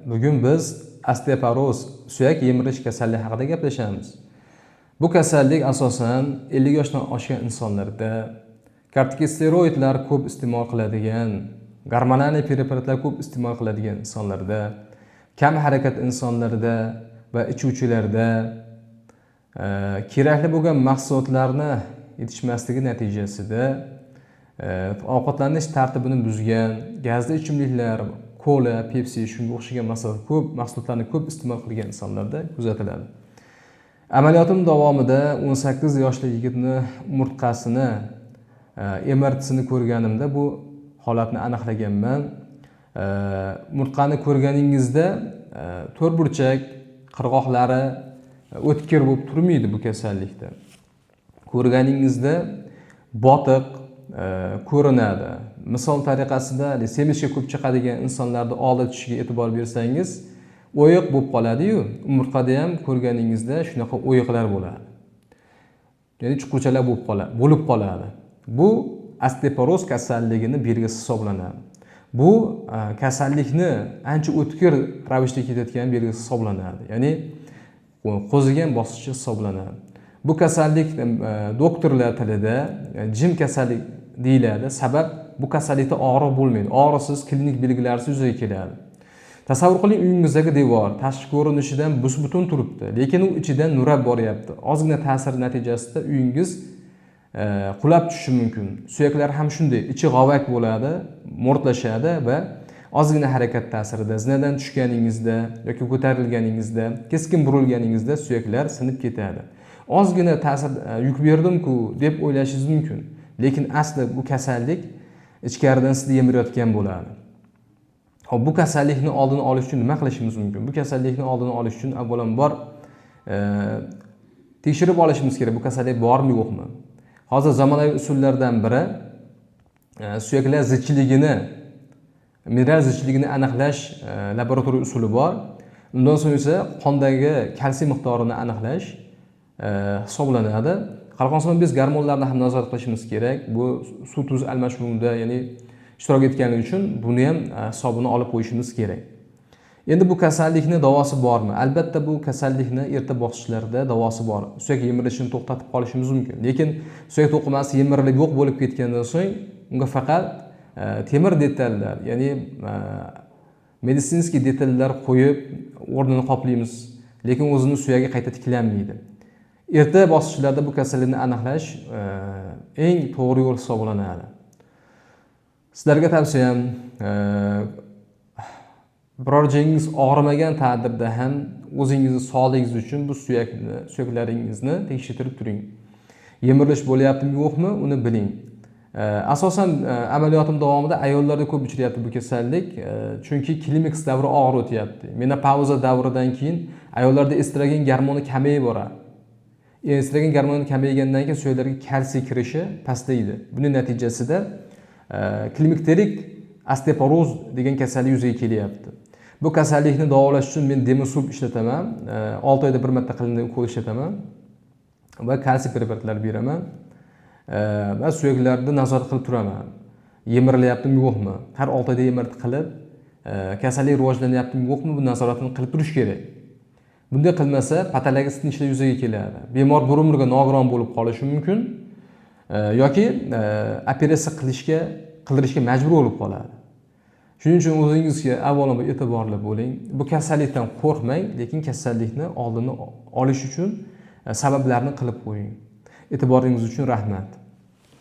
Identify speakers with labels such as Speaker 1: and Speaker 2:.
Speaker 1: Bugun biz osteoporoz, suyak yemirish kasalligi haqida gaplashamiz. Bu kasallik asosan 50 yoshdan oshgan insonlarda, kortikosteroidlar ko'p iste'mol qiladigan, gormonal preparatlar ko'p iste'mol qiladigan insonlarda, kam harakat insonlarda va ichuvchilarda kerakli bo'lgan mahsulotlarni yetishmasligi natijasida ovqatlanish tartibini buzgan, gazli ichimliklar, kola, Pepsi, shunga o'xshagan mahsulotlarni ko'p iste'mol qilgan insonlarda kuzatiladi. Amaliyotim davomida 18 yoshli yigitni umurtqasini MRTsini ko'rganimda bu holatni aniqlaganman. Umurtqani ko'rganingizda to'rtburchak qirg'oqlari o'tkir bo'lib turmaydi bu kasallikda. Ko'rganingizda botiq ko'rinadi. Misol tariqasida semizga ko'p chiqadigan insonlarni oldi tishiga e'tibor bersangiz, o'yiq bo'lib qoladi-yu, umurtqada ham ko'rganingizda shunaqa o'yiqlar bo'ladi. Ya'ni chuqurchalar bo'lib qoladi. Bu osteoporoz kasalligini belgisi hisoblanadi. Bu kasallikni ancha o'tkir ravishda ketayotgan belgisi hisoblanadi. Ya'ni qo'zigan bosqichi hisoblanadi. Bu kasallik doktorlar tilida jim kasallik deyiladi. Sabab bu kasallikda og'riq bo'lmaydi. Og'riqsiz, klinik belgilarsiz yuzaga keladi. Tasavvur qiling, uyingizdagi devor tashqi ko'rinishidan bus-butun turibdi, lekin u ichidan nurab boryapti. Ozgina ta'sir natijasida uyingiz qulab tushishi mumkin. Suyaklar ham shunday, ichi g'ovak bo'ladi, mo'rtlashadi va ozgina harakat ta'sirida zinadan tushganingizda yoki ko'tarilganingizda, keskin burilganingizda suyaklar sinib ketadi. Ozgina ta'sir yuk berdim-ku deb o'ylashingiz mumkin, lekin asli bu kasallik ichkaridan sizni yemirayotgan bo'ladi. Xo'p, bu kasallikni oldini olish uchun nima qilishimiz mumkin? Bu kasallikni oldini olish uchun avvalambor tekshirib olishimiz kerak, bu kasallik bormi, yo'qmi. Hozir zamonaviy usullardan biri suyaklar zichligini, mineral zichligini aniqlash laboratoriya usuli bor. Undan so'ng esa qondagi kalsiy miqdorini aniqlash hisoblanadi. Qalqonsimon bez gormonlarini ham nazorat qilishimiz kerak. Bu suv tuz almashinuvida, ya'ni ishtirok etganligi uchun buni ham hisobini olib qo'yishimiz kerak. Endi bu kasallikni davosi bormi? Albatta, bu kasallikni erta bosqichlarda davosi bor. Suyak yemirilishini to'xtatib qolishimiz mumkin. Lekin suyak to'qimasi yemirilib yo'q bo'lib ketgandan so'ng unga faqat temir detallar, ya'ni медицинский detallar qo'yib o'rnini qoplaymiz, lekin o'zini suyagi qayta tiklanmaydi. Erta bosqichlarda bu kasallikni aniqlash eng to'g'ri yo'l hisoblanadi. Sizlarga tavsiyam, biror joyingiz og'rimagan taqdirda ham o'zingizni sog'ligingiz uchun bu suyaklaringizni tekshirtirib turing. Yemirilish bo'lyaptimi, yo'qmi, uni biling. Asosan amaliyotim davomida ayollarda ko'p uchrayapti bu kasallik, chunki klimaks davri og'ir o'tyapti. Menopauza davridan keyin ayollarda estrogen gormoni kamayib boradi. Estrogen gormoni kamaygandan keyin suyaklarga kalsiy kirishi pastlaydi. Buning natijasida klimakterik osteoporoz degan kasallik yuzaga kelyapti. Bu kasallikni davolash uchun men Demosulf ishlataman. 6 oyda bir marta qilinadigan ukol ishlataman va kalsiy preparatlar beraman. Va suyaklarni nazorat qilib turaman. Yemirilyaptimi, yo'qmi? Har 6 oyda MRT qilib, kasallik rivojlanyaptimi, yo'qmi, bu nazoratini qilib turish kerak. Bunday qilmasa patologik sinishlar yuzaga keladi. Bemor bir umrga nogiron bo'lib qolishi mumkin yoki operatsiya qildirishga majbur bo'lib qoladi. Shuning uchun o'zingizga avvalambor e'tiborli bo'ling. Bu kasallikdan qo'rqmang, lekin kasallikni oldini olish uchun sabablarni qilib qo'ying. E'tiboringiz uchun rahmat.